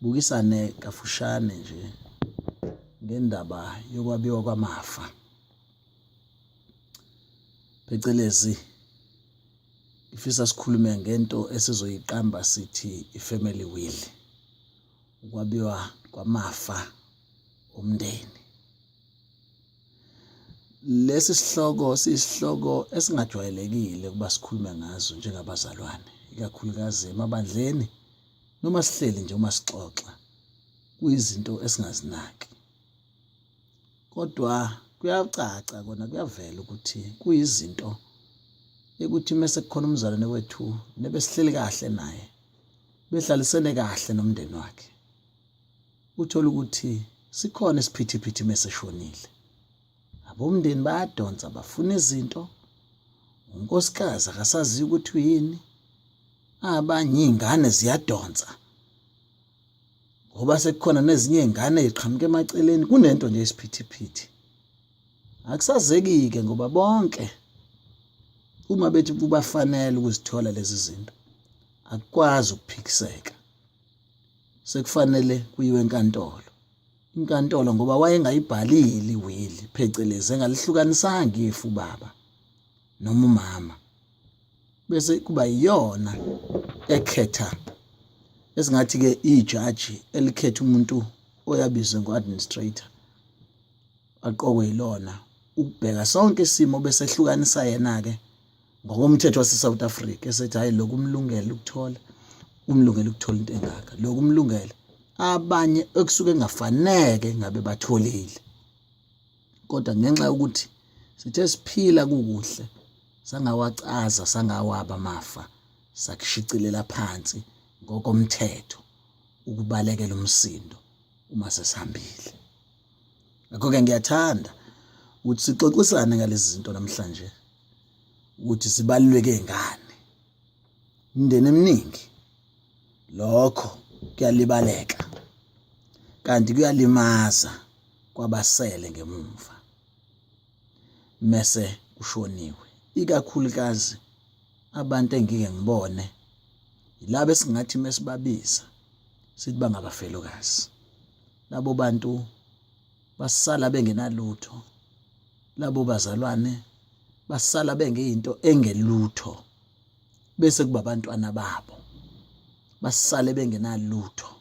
Sibukisane kafushane nje ngendaba yokwabiwa kwamafa. Phecelezi ngifisa sikhulume ngento esizoyiqamba sithi i-family will, ukwabiwa kwamafa omndeni. Lesi sihloko siyisihloko esingajwayelekile ukuba sikhulume ngazo njengabazalwane, ikakhulukazi emabandleni noma sihleli nje uma sixoxa, kuyizinto esingazinaki. Kodwa kuyacaca kona kuyavela ukuthi kuyizinto ekuthi mese kukhona umzalwane wethu nebesihleli kahle naye behlalisene kahle nomndeni wakhe uthole ukuthi sikhona isiphithiphithi meseshonile. Abomndeni bayadonsa bafuna izinto, unkosikazi akasaziyo ukuthi uyini, abanye iy'ngane ziyadonsa ngoba sekukhona nezinye iy'ngane ey'qhamuka emaceleni, kunento nje isiphithiphithi. Akusazeki-ke ngoba bonke uma bethi kubafanele ukuzithola lezi zinto akukwazi ukuphikiseka. Sekufanele kuyiwe enkantolo. Inkantolo ngoba wayengayibhalile iwili phecelezi engalihlukanisanga ifu ubaba noma umama bese kuba iyona ekhetha esingathi ke ijaji elikhetha umuntu oyabizwe ngo-administrator aqokwe yilona ukubheka sonke isimo bese ehlukanisa yena-ke ngokomthetho wase-South Africa esethi hhayi lokhu umlungele ukuthola umlungele ukuthola into engaka lokhu umlungele abanye ekusuke kungafaneke ngabe batholile kodwa ngenxa yokuthi sithe siphila kukuhle sangawacaza sangawaba amafa sakushicilela phansi ngokomthetho ukubalekela umsindo uma sesihambile. Ngakho-ke ngiyathanda ukuthi sixoxisane ngalezi zinto namhlanje ukuthi zibaluleke ngani. Imindeni eminingi lokho kuyalibaleka kanti kuyalimaza kwabasele ngemumva mese kushoniwe ikakhulukazi abantu engike ngibone yilabo esingathi mesibabiza sithi bangabafelokazi. Labo bantu basala bengenalutho, labo bazalwane basala bengeyinto engelutho, bese kuba abantwana babo basale bengenalutho.